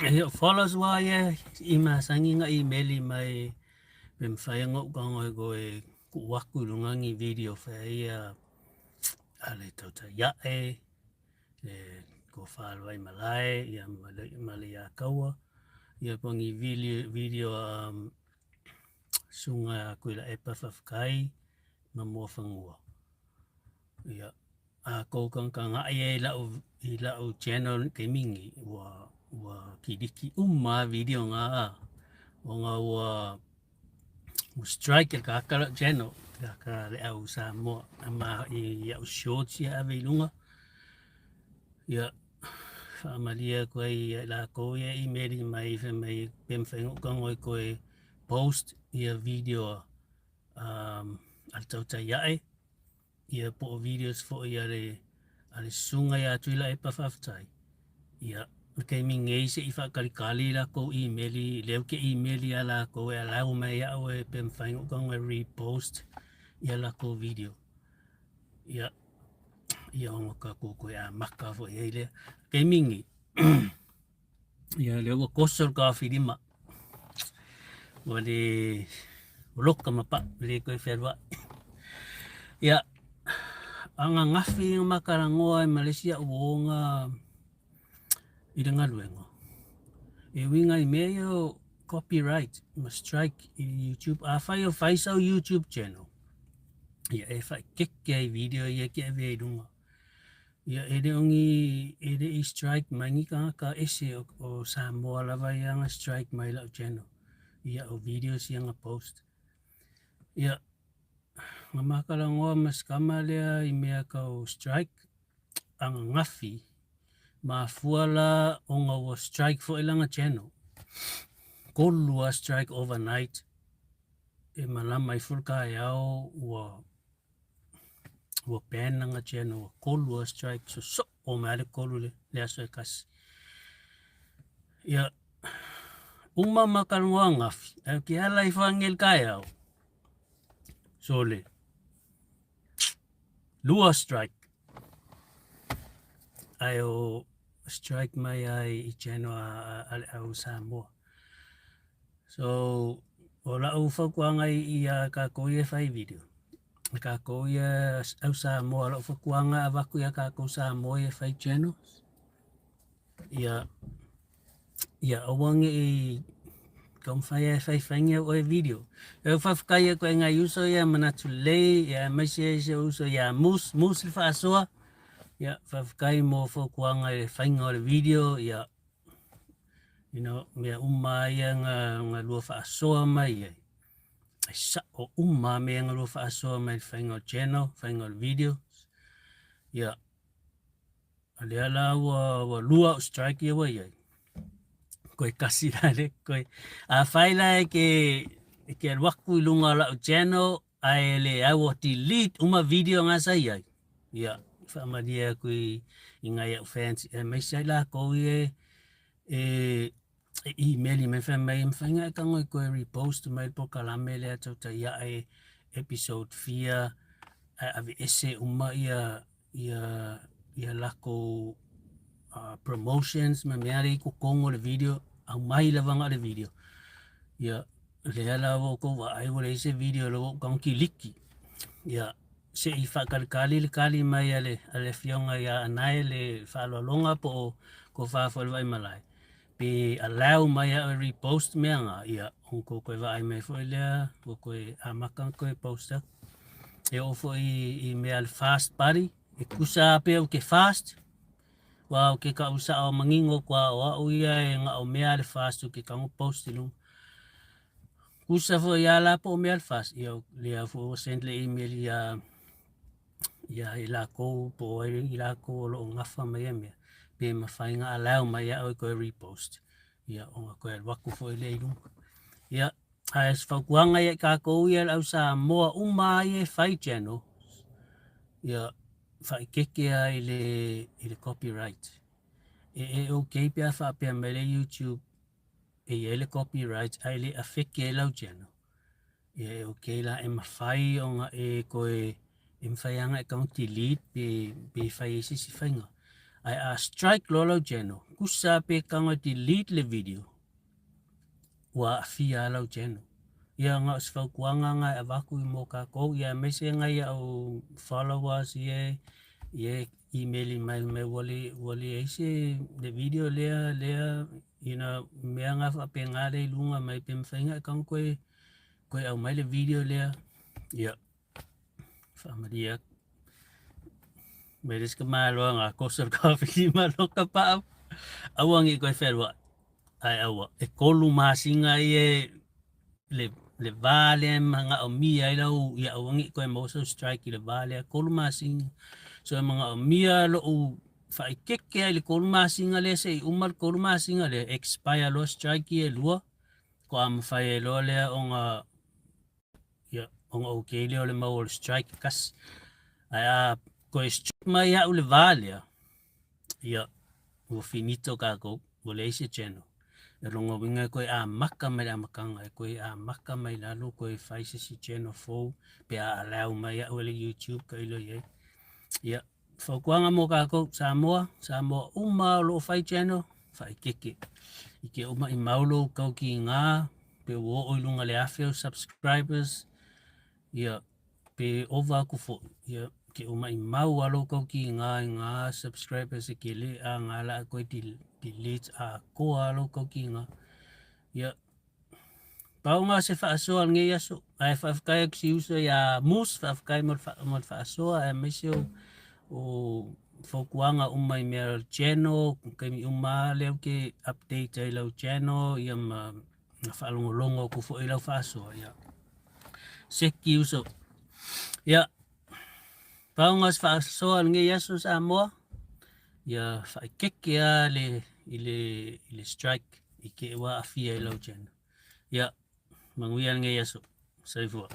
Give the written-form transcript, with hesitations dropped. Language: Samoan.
Ia followers ua ia i masani nga imeli mai pe mafai ona ou tago e toe tuu atu i luga ni video fai ia a le tautai ae le tofa a le Vaimalae ia ma le Iataua ia po o ni video a susuga ia Tuilaepa Faafetai ma Muafanua. Ia, a tou tagatagai ai i lau channel i le taimi lenei, ua kiliki uma lava video na ona ua strike e le tagata lau channel, le tagata le au Samoa i au shorts ia e ave i luga. Ia, faamalie atu ai ia i latou ia e email mai fai mai pe mafai ona ou tago e toe post ia video a le tautai ae ia po o videos foi a le susuga ia Tuilaepa Faafetai, ia le taimi nei se i faatalitali latou email, lea ou te email ia latou e allow mai au e pe mafai ona ou tago e repost ia latou video. Ia, ia ona tatou toe amata foi ai lea. Taimi nei, Ia lea ua toso le taofilima. Ua le ua loka ma pau, le toe fealuai. Ia, ananafi na ma talanoa ai ma le isi au uo i le galuega, e uiga i mea ia o copyright ma strike i YouTube. Afai o fai sau YouTube channel, ia e faaeteete ai i video ia e te avea i luga. Ia e le o ni e le i strike mai ni tagata ese o Samoa lava ia na strike mai lau channel i au videos ia na post. Ia na ma talanoa ma si tama lea i mea tau strike ananafi mafua la ona ua strike foi lana channel. 3 lava strike overnight e malama ifo le taeao ua ua ban lana channel ua 3 lava strike sosoo mai lava le 3 le aso e tasi. Ia, uma ma talanoa ananafi, ae ou te ala ifo ananei i le taeao, sole, 2 strike. Ae o strike mai lava i channel a le au Samoa. So, o lau fautuaga ia tatou ia e fai video, e tatou ia au Samoa, lau fautuaga e avatu ia tatou Samoa ia e fai channels, ia, ia aua ne i taumafai e faifai ni au oe video. E faafetai atu ai nai uso ia manatu lelei, ia aemaise ai si ou uso ia Moose, Moose le faasoa. Ia, faafetai mo fautuaga i le faiga o le video, ia you know, mea uma ia na, na lua faasoa mai ai. E sao uma mea na lua faasoa mai le faiga o channel, faiga o le video. Ia, o lea la ua, ua lua au strike ia ua iai. Koe kasi la le, koe. Afai la e ke, e ke alu aku i lunga o lau channel, ae le au ua delete uma video nga sa iai. Ia, faamalie atu i, i ngai au fans, aemaise ai lakou ia e, e email mai fai mai, e mafai ona e tago e toe repost mai le polokalame lea tautai ae episode fia, ae aveese uma ia, ia, ia lakou promotions ma mea lea i totonu o le video, aumai lava na o le video. Ia, lea la ua outou vaai ua leai se video lea ua ou tago kiliki. Ia, se i faatalitali le tali mai a le, a le afioga ia Anae le faaaloaloga po o tofa foi le Vaimalae, pe allow mai au e repost mea na, ia, ona tou toe vaai mai foi lea, ua toe amata ona toe post atu. E oo foi i mea a le fast buddy, e tusa lava pe ou te fast, aua ou te tau sao manino atu lava o au ia e na o mea a le fast ou te tago post i luga. Tusa foi lava la po o mea a le fast, ia lea foi ua send le email ia ia i lakou po o ai i lakou o lo o gafa ma ia mea, pe mafai ona allow mai au e toe repost, ia ona toe alu atu foi lea i luga. Ia, ae o se fautuaga ia i tatou ia le au Samoa uma lava ia e fai channel, ia faaeteete lava i le, i le copyright. E, e okay pe a faapea mai le YouTube e i ai le copyright ae le affect ai lau channel. Ia e okay la e mafai ona e toe e mafai lava ona e tago delete pe, pe fai ai se isi faiga. Ae a strike loa lau channel, tusa pe tago e delete le video, ua aafia lava lau channel. Ia na o se fautuaga lena e avatu i mo tatou, ia aemaise nai au followers ia e email mai mai ua le ua leai se le video lea lea you know mea na faapena lea i luga mai pe mafai ona e tago toe toe aumai le video lea. Ia faamalie atu. Mai le isi ka malo nga kosa le coffee ma lo ka pa. Aua ngi koe feluai. Ae aua, e kolu masina ia le le va lea e manaomia ai lau ia aua ne i toe maua sau strike i le va lea, 3 masina. So e manaomia lou faaeteete lava i le 3 masina lea seia uma le 3 masina lea, expire loa strike ia e lua, faatoa mafai ai loa lea ona ia ona okay lea o le maua o le strike e tasi. Ae a toe strike mai au i le va lea, ia, ua finito tatou, ua leai se channel. O lona uiga e toe amata mai le amataga, e toe amata mai lalo toe fai se isi channel fou pe a allow mai au e le YouTube tailo i ai. Ia, fautuaga mo tatou Samoa, Samoa uma o lo o fai channel, faaeteete. I te oo maimau lou tautiga, pe ua oo i luga i le 1000 au subscribers, ia, pe ova atu foi, ia, ke o maimau lava lou tautiga i ngā subscribers e tele, a ngā la a toe delete atoa lava lou tautiga. Ia, pau ngā se faasoa o lenei aso, ae faafetai atu i si uso iā Moose, faafetai mo le faasoa aemaise o o fautuaga uma i mea o le channel, taimi uma lava lea ou te update ai i lau channel ia ma na faalogologo atu foi i lau faasoa, ia. Seki uso. Ia, pau nga se faasoa lenei aso Samoa, ia faaeteete lava le, i le, i le strike i te i ua aafia i lau channel. Ia, manuia lenei aso. Soifua.